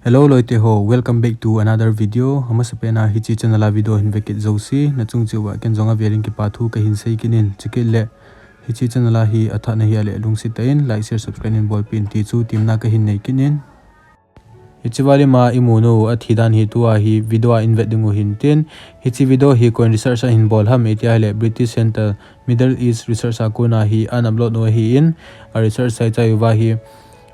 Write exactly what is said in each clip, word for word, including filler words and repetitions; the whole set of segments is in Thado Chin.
Hello loite ho, welcome back to another video. Amasapen a hiche channel a video hin vekit jouse nachung cheh uva ken jong avel in kipa thu kahin sei kit in, chukit le hiche channel a hi athah nahi a le lungset tah in like, share, subscribe in bolpeh in ti chu temna kahin nei kit in. Hiche valim a imu nau athi dan hi tua hi video a ivet ding u hintin. Hiche video hi koiin research ahin bol ham iti a le British Centre Middle East Research a kona hi ana upload u ahin, a research chai chai uva hi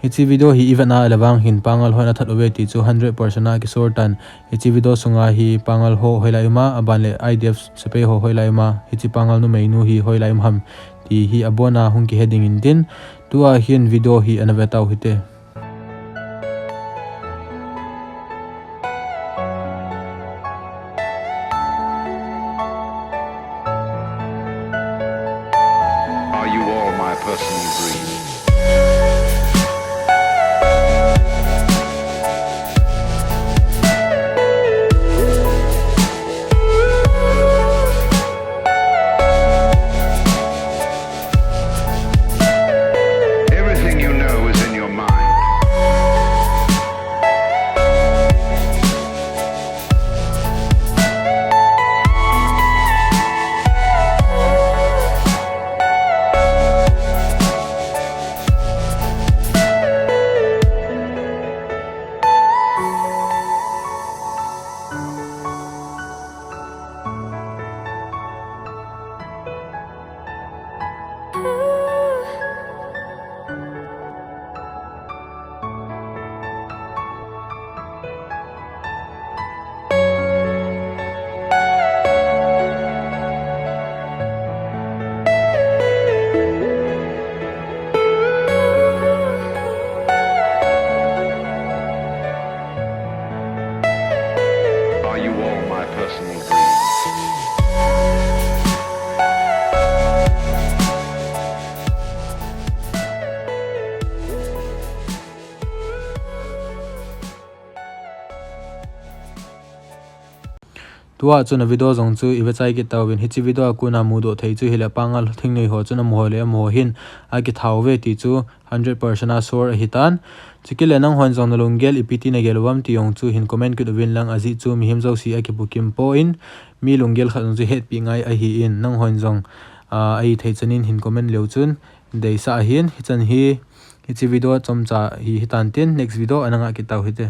hiche video hi ivet na le vang hin pangal hon athat uve ti chu hundred percent a kisol tan. Hiche video sunga hi pangal ho hoilai um a, aban le I D F sepai ho hoilai um a, hiche pangal numei nu hi hoilai um ham ti hi abon a hung kihe ding intin. Tua hin video hi ana ve tau hite. Are you all my personal dreams? Everything you know is in your mind. Are you all my personal dreams? Tua chun a video jong chu ive chai kit tauvin, hiche video a kona mudoh thei chu hile pangal thingnoi ho chun amaho le amaho hin akitha uve ti chu hundred percent a sure ahitan. Chukit le nanghon jong nalunggel ipi ti nagel uvam ti jong chu hin comment kit uvin lang, ajeh chu mihem jouse akibukim poi, mi lunggel khat jong chu hetpi ngai ahin, nanghon jong, ah, ahithei chan in hin comment leu chun deisah ahin. Hichan hi, hiche video chomcha hi hitan tin, next video ana ngah kit tau hite.